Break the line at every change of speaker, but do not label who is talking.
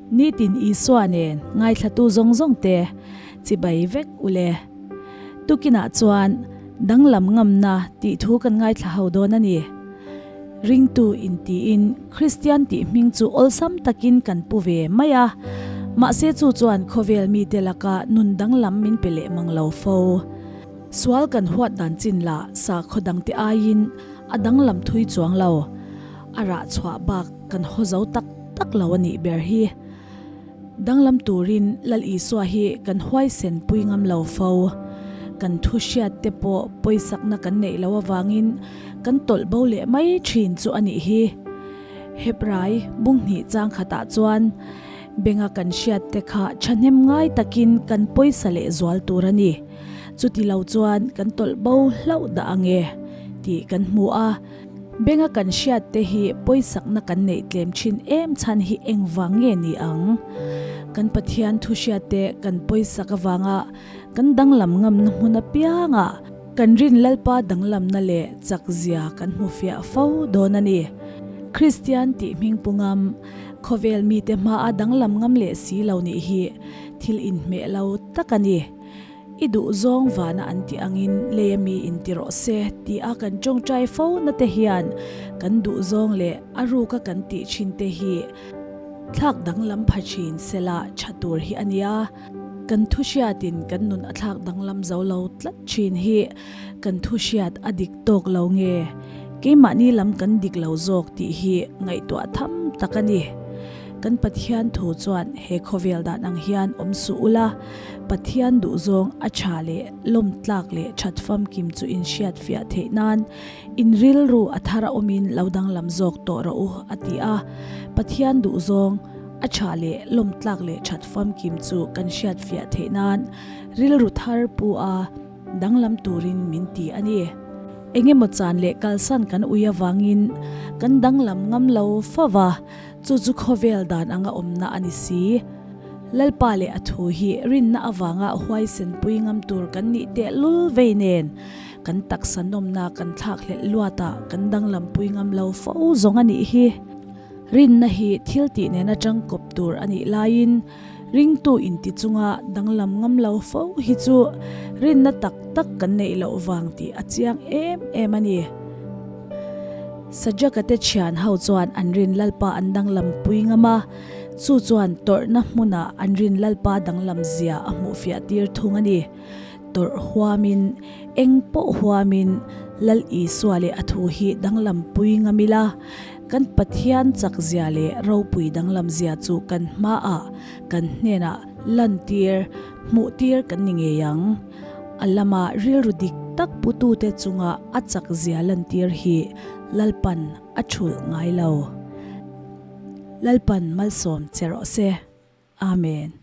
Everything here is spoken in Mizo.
Nitin Isua nen ngaithlatu zawng zawng te chibai vek u le. Tukinah chuan danglam ngamna tih thu kan ngaithla ho dawn a ni. Ringtu intiin Kristian tih hming chu awlsam takin kan pu ve mai a, mahse chu chuan khawvel mite laka nun danglam min pe leh mang lo fo. Sual kan huat dan chin lah sakhaw dangte aiin a danglam thui chuang lo. A rah chhuah bak kan haw zo tak tak lo a nih ber hi. Danglam turin Lal Isua hi kan huaisen pui ngam lo fo. Kan thu hriat te pawh pawisakna kan neih loh avangin kan tawlh bo leh mai thin chu a nih hi. Hebrai bunghnih chang khatah chuan benga kan hriat te kha thahnem ngai takin kan pawisa leh zual tur a ni. Chuti lo chuan kan tawlh bo hlauh dah ange tih kan hmu a. Benga kan hriat te hi pawisakna kan neih tlem thin em chhan hi engvang nge ni ang? Kan Pathian thu hriat te kan pawisak avanga kan danglam ngamna hmun apianga kan rin Lalpa danglamna leh chak zia kan hmu fiah fo dawn a ni. Kristian tih hming pu ngam, khawvel mite hmaa danglam ngam leh si lo nih hi thil inhmeh lo tak a ni. I duh zawng vana an tih angin lei a mi in ti rawh se ti a kan tawngtai fo na te hian kan duh zawng leh a ruka kan tih thin te hi thlak danglam pha thin sela tha tur hi a nia. Kan thu hriatin kan nun a thlak danglam zo lo tlat thin hi kan thu hriat a dik tawk lo nge keimahni lam kan dik lo zawk tih hi ngaihtuah tham tak a ni. Kan Pathian thu chuan he khawvel dan ang hian awm suh ula, Pathian duhzawng a tha leh lawmtlak leh that famkim chu in hriat fiah theih nan in rilru a thar a awmin lo danglam zawk tawh rawh u a ti a. Pathian duhzawng a tha leh lawmtlak leh that famkim chu kan hriat fiah theih nan rilru thar pu a danglam turin min ti a ni. Engemaw chan leh kalsan kan ui avangin kan danglam ngam lo fova, chu chu khawvel dan anga awmna a ni si. Lalpa leh a thu hi rinna avanga huaisen pui ngam tur kan nih tehlul vei nen kan taksa nawmna kan thlak hlelh luatah kan danglam pui ngam lo fo zawng a nih hi. Rinna hi thil tih nena tangkawp tur a nih laiin ringtu inti chunga danglam ngam lo fo hi chu rinna tak tak kan neih loh vang tih a chiang em em a ni. Sajaka te thian ho chuan an rin Lalpa an danglam pui ngam a. Chu chuan tawrhna hmunah an rin Lalpa danglam zia a hmuhfiah tir thung a ni. Tawrh huamin, eng pawh huamin Lal Isua leh a thu hi danglam pui ngam ila, kan Pathian chak zia leh ropui danglam zia chu kan hmaah, kan hnenah lantir, hmuhtir kan ni ngei ang. A lama rilru dik tak putute chunga a chak zia lantir hi Lalpan a thulh ngai lo. Lalpan malsawm che rawh se. Amen.